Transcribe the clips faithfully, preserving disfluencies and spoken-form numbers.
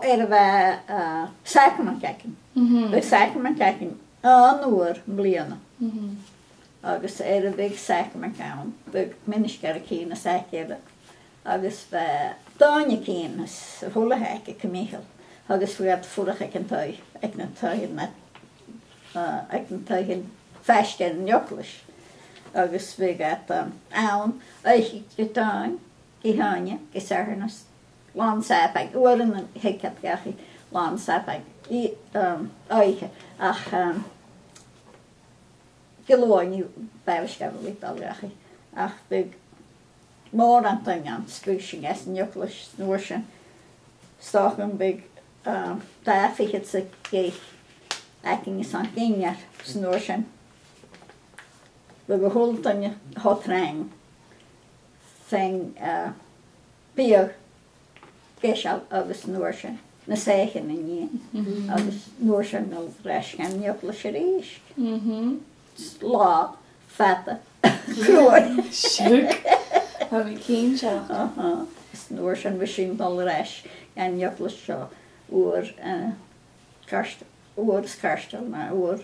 Air a bha, uh, sacramaid againn. Mhm. Bhiodh sacramaid againn aon uair am bliadhna. Mhm. Agus air a bhiodh sacramaid ann, bhiodh ministear a' tighinn às àite eile. Agus bha daoine a' tighinn às a h-uile h-àite gu Mìcheal. Agus bhiodh iad a' fuireach aig an taigh, aig na taighean, uh, aig na taighean faisg air an eaglais. Agus bhiodh iad, um, ann oidhche Dihaoine, Dihaoine, gu Satharn, làn Sàbaid, uaireannan thigeadh iad dhachaigh làn Sàbaid, i, um, oidhche, ach, um, Diluain, b' àbhaist dhaibh a bhith a' dol dhachaigh. Ach bhiodh mòran daoine ann, sgrìobhadh sinn às an eaglais, 's an uair sin, 's dòcha gum biodh, um, dà fhichead 's a deich againn airson dinnear, 's an uair sin, bhiodh a h-uile duine cho trang faighinn, uh, biadh deiseil agus an uair sin na soithichean a nighe. Mhm. Agus an uair sin a' dol air ais dhan eaglais a-rithist. Mhm. Latha fada cruaidh. Siuthad. Tha mi cinnteach. Aha. Is an uair sin bha sinn a' dol air ais dhan eaglais seo uair, uh, cairteal, uair is cairteal, no uair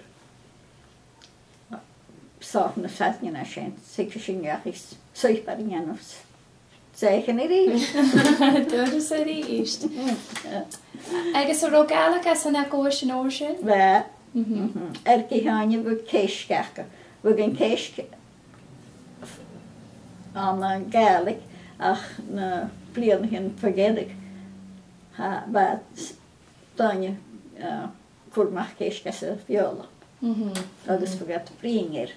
's dòcha na seachdain sin, 's thigeadh sinn dhachaigh 's suipear a dhèanamh 's soithichean a-rithist. Doras a-rithist. Agus an robh Gàidhlig às an eaglais an uair sin? Bha. Mhm. Mhm. Air Dihaoine bhiodh ceist aca. Bhiodh an ceist ann an Gàidhlig ach na bliadhnaichean mu dheireadh, tha, bha s-, daoine, uh, cur a-mach ceist anns a' Bheurla. Mhm. Agus bhiodh iad a' bruidhinn air.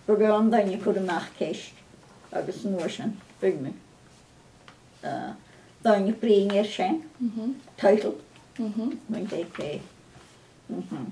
Bhiodh aon duine a' cur a-mach ceist agus an uair sin bhiodh na, uh, daoine a' bruidhinn air sin. Mhm. Title. Mhm. Bhiodh iad ag, eh, mhm.